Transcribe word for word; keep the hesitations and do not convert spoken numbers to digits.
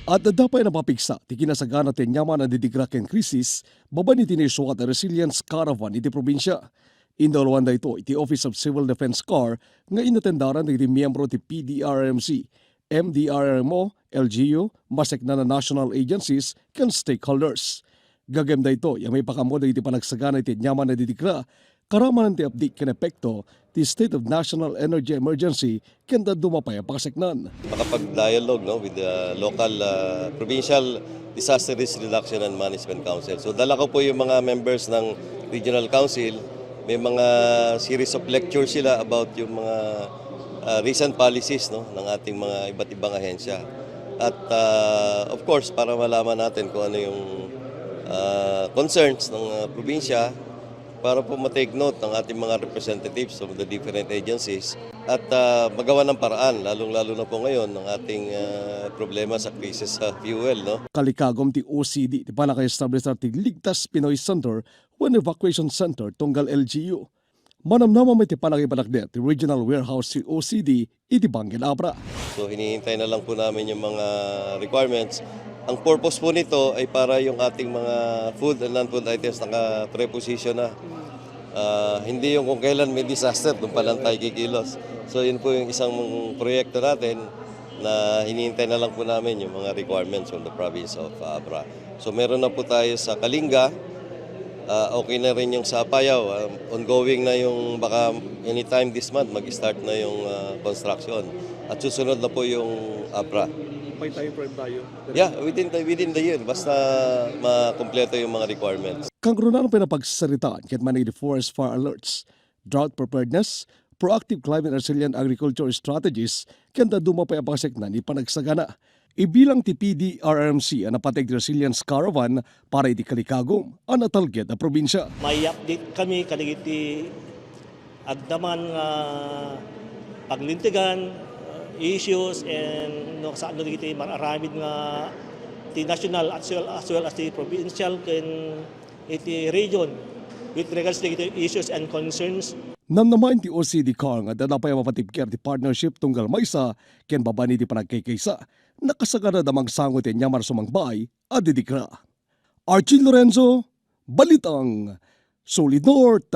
At adda pay a napapigsa ti kinasagana ti aniaman a didigra ken krisis babaen iti naisuat a Resilience Caravan iti probinsia. Indaluan daytoy ti Office of Civil Defense CAR nga inatendaran dagiti miyembro ti P D R M C, M D R M O, L G U, maseknan a national agencies, ken stakeholders. Gagem daytoy a maipakammo dagiti panagsagana iti aniaman a didigra, karamanan ti update ken epekto ti State of National Energy Emergency ken dadduma pay a pakaseknan. Makapag-dialogue, no, with the local, ah, provincial Disaster Risk Reduction and Management Council. So, dala ko po yung mga members ng Regional Council. May mga series of lectures sila about yung mga, ah, recent policies, no, ng ating mga iba't ibang ahensya. At, ah, of course, para malaman natin kung ano yung, ah, concerns ng, ah, probinsya, para po ma-take note ng ating mga representatives from the different agencies at, ah, magawa ng paraan, lalong-lalo na po ngayon ng ating, ah, problema sa krisis sa fuel, no? Kalikagum ti O C D ti pannakaestablisar ti Ligtas Pinoy Center wenno Evacuation Center tunggal L G U. Manamnama met ti pannakipanakder ti Regional Warehouse ti O C D iti Banggen Abra. So, hinihintay na lang po namin yung mga requirements. Ang purpose po nito ay para yung ating mga food and non-food items naka-preposition na. Ah, hindi yung kung kailan may disaster, doon pa lang tayo kikilos. So, yun po yung isang proyekto natin na hinihintay na lang po namin yung mga requirements from the province of, ah, Abra. So, meron na po tayo sa Kalinga. Ah, okay na rin yung sa Apayao. Ah, ongoing na yung, baka anytime this month, mag-start na yung, ah, construction. At susunod na po yung Abra. May time frame tayo? Yeah, within the, within the year, basta makumpleto yung mga requirements. Kangrunan pay a napagsasaritaan ket managed forest fire alerts, drought preparedness, proactive climate resilient agriculture strategies, ken dadduma pay a pakaseknan ti panagsagana. Ibilang ti P D R M C a napateg ti Resilience Caravan para iti Kalikagum a natalged a probinsia. May update kami kadagiti agdaman nga paglintegan, uh, issues, and no, saan dagiti mar-aramid nga ti national as well, as well as ti provincial ken iti region with regards to the issues and concerns. Namnamaen ti O C D CAR nga adda pay a mapatibker ti partnership tunggal maysa ken babaen iti panagkaykaysa. Nakasaganada a mangsango iti aniaman a sumangbaay a didigra. Archie Lorenzo, Balitang Solid North.